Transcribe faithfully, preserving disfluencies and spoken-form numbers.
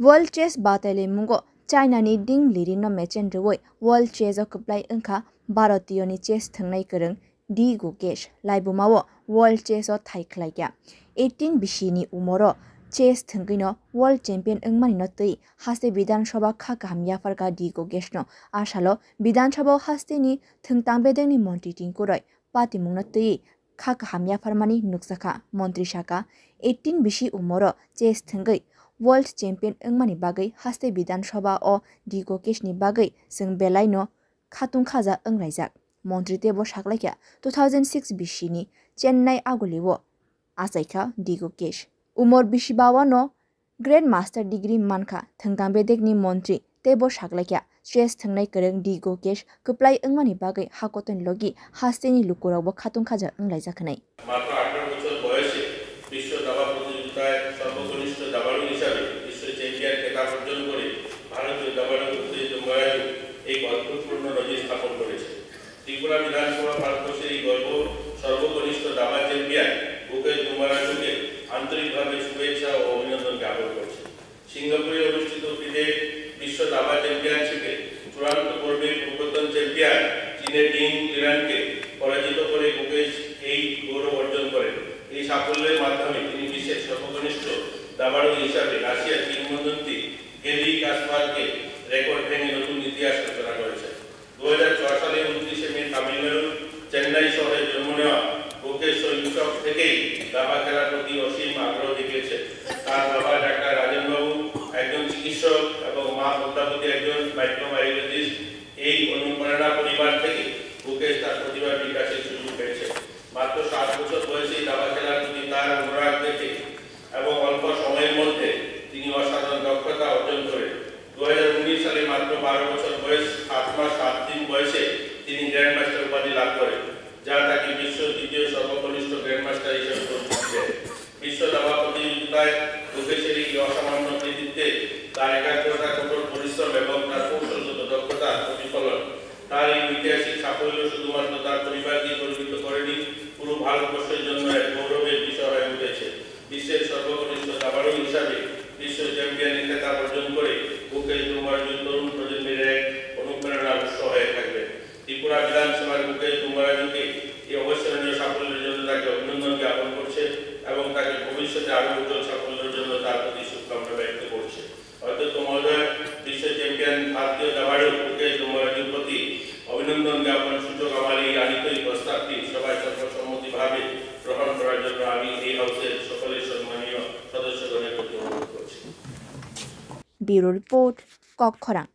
World Chess Batailemungo China ni Ding Liren no mechen rwui World Chess o kwplai wngkha Bharatiyo ni chess thwngnai kwrwng D Gukesh. Laibuma o World Chess o thai khlaikha. Eighteen bisi ni umoro chess thwngwi no World Champion wngmani no twi haste Bidhan Sabha kha kaham yapharkha D Gukesh no. Asalo Bidhan Sabha o haste ni thwngtang bedek ni montri Tinku Roy patimung no twi kha kaham yapharmani nukjakha. Montri sakha, eighteen bisi umoro chess thwngwi World Champion wngmani bagwi haste Bidhan Sabha o D Gukesh ni bagwi chwng belai no khatung khaja wnglaijak. Montri teibo saklaikha, two thousand six bisi ni Chennai aguli o achaikha D Gukesh. Umor bisi bawa no Grandmaster degree mankha. Thwngtang bedek ni montri teibo saklaikha, chess thwngnai kwrwng D Gukesh kwplai wngmani bagwi hakotoni logi haste ni lukurokbo khatung khaja wnglaijak hwnwi. মাত্র আঠারো বছর বয়সে বিশ্ব দাবা প্রতিযোগিতায় সর্বকনিষ্ঠ দাবাড়ু হিসাবে বিশ্ব চ্যাম্পিয়ন খেতাব অর্জন করে ভারতীয় দাবাড়ু উত্তেজিত ময়াজু এক অদ্ভুতপূর্ণ নজির স্থাপন করেছে। ত্রিপুরা বিধানসভা ভারতবর্ষের এই গর্ব সর্বকনিষ্ঠ দাবা চ্যাম্পিয়ন ভূপেশ ডুমরাজুকে আন্তরিকভাবে শুভেচ্ছা ও অভিনন্দন জ্ঞাপন করছে। সিঙ্গাপুরে অনুষ্ঠিত ফিডে বিশ্ব দাবা চ্যাম্পিয়নশিপে চূড়ান্ত পর্বে পূর্বতন চ্যাম্পিয়ন চীনের ডিং লিরানকে পরাজিত করে ভূপেশ এই গৌরব অর্জন করেন। এই সাফল্যের মাধ্যমে তিনি বিশ্বের সর্বকনিষ্ঠ দাবাড়ু হিসাবে রাশিয়ার কিংবদন্তি গেরি কাসপারকে রেকর্ড ভেঙে নতুন ইতিহাস রচনা করেছেন। দু হাজার ছয় সালে ঊনত্রিশে মে তামিলনাড়ুর চেন্নাই শহরে জন্ম নেওয়া ভূপেশ শৈশব থেকেই দাবা খেলার প্রতি অসীম আগ্রহ দেখিয়েছেন। তার বাবা ডাক্তার রাজেন বাবু একজন চিকিৎসক এবং মা পদ্মাবতী একজন মাইক্রোবায়োলজিস্ট। এই অনুপ্রেরণা পরিবার থেকে ভূপেশ তার প্রতিভা বিকাশের সুযোগ পেয়েছেন। মাত্র সাত বছর বয়সেই দাবা খেলার প্রতি তার অনুরাগ দেখে এবং অল্প সময়ের মধ্যে তিনি অসাধারণ দক্ষতা অর্জন করেন। দু হাজার উনিশ সালে মাত্র বারো বছর বয়স, সাত মাস সাত দিন বয়সে তিনি গ্র্যান্ডমাস্টার উপাধি লাভ করেন, যা তাকে বিশ্ব দ্বিতীয় সর্বকনিষ্ঠ গ্র্যান্ডমাস্টার হিসেবে পরিচিতি দেয়। বিশ্ব দাবা প্রতিযোগিতায় ভূপেশের এই অসামান্য কৃতিত্বে তার একাগ্রতা, কঠোর পরিশ্রম এবং তার কৌশলগত দক্ষতার প্রতিফলন। তার এই ঐতিহাসিক সাফল্য শুধুমাত্র তার পরিবারকে গর্বিত করেনি, পুরো ভারতবর্ষের জন্য এক গৌরবের বিষয় হয়ে উঠেছে। বিশ্বের সর্বকনিষ্ঠ দাবাড়ু হিসাবে বিশ্ব চ্যাম্পিয়নের খেতাব অর্জন করে ভূপেশ ডুমরাজু তরুণ প্রজন্মের এক অনুপ্রেরণার উৎস হয়ে থাকবেন। ত্রিপুরা বিধানসভার ভূপেশ ডুমরাজুকে এই অবিস্মরণীয় সাফল্যের জন্য তাকে অভিনন্দন জ্ঞাপন করছে এবং তাকে ভবিষ্যতে আরও উজ্জ্বল সাফল্যের জন্য তার প্রতি শুভকামনা ব্যক্ত করছে। অধ্যক্ষ মহোদয়, বিশ্ব চ্যাম্পিয়ন ভারতীয় দাবাড়ু ভূপেশ ডুমরাজুর প্রতি অভিনন্দন জ্ঞাপন সূচক আমার এই আনিত এই প্রস্তাবটি সভায় সর্বসম্মতিভাবে গ্রহণ করার জন্য আমি এই হাউসের সকলের সম্মানীয় সদস্যগণের প্রতি অনুরোধ করছি। Bureau Report, Kokkhorang.